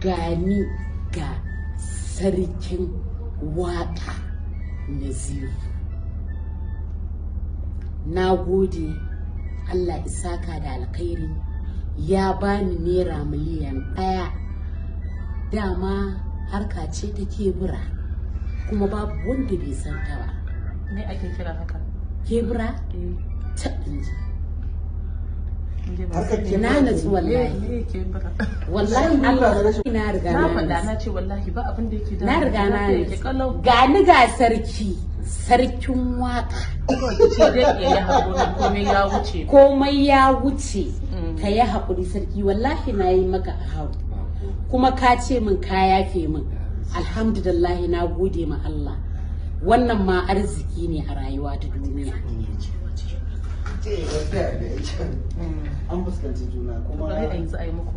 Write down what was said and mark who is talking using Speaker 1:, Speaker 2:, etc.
Speaker 1: Gani ga Sarkin Waƙa Naziru, na gode. Allah isaka da alkhairi. Ya bani ₦1 miliyan. Dama harka ce ta kebura, kuma babu wanda bai san ta ba.
Speaker 2: Me ake kira haka?
Speaker 1: Kebura?
Speaker 2: Eh.
Speaker 1: Ta inji.
Speaker 2: Inda ba
Speaker 3: Harkar
Speaker 2: sani.
Speaker 3: kebura.
Speaker 1: Na natsu wallahi.
Speaker 2: Me kebura?
Speaker 1: Wallahi Allah, na riga
Speaker 2: Na
Speaker 1: na
Speaker 2: faɗa
Speaker 1: natsu.
Speaker 2: na ce wallahi ba abin da yake
Speaker 1: Na riga na
Speaker 2: yake
Speaker 1: natsu.
Speaker 2: kalau.
Speaker 1: Gani ga sarki, Sarkin Waka.
Speaker 2: Kawai ki ce dai ya yi haƙuri, komai ya wuce.
Speaker 1: Komai ya wuce. Ka yi haƙuri sarki, wallahi na yi maka hau, kuma ka ce min ka yafe min. Alhamdulillah, na gode ma Allah. Wannan ma arziki ne a rayuwa ta duniya.
Speaker 3: Ce gaskiya da an fuskanci juna kuma.
Speaker 2: Bari a yanzu a yi muku.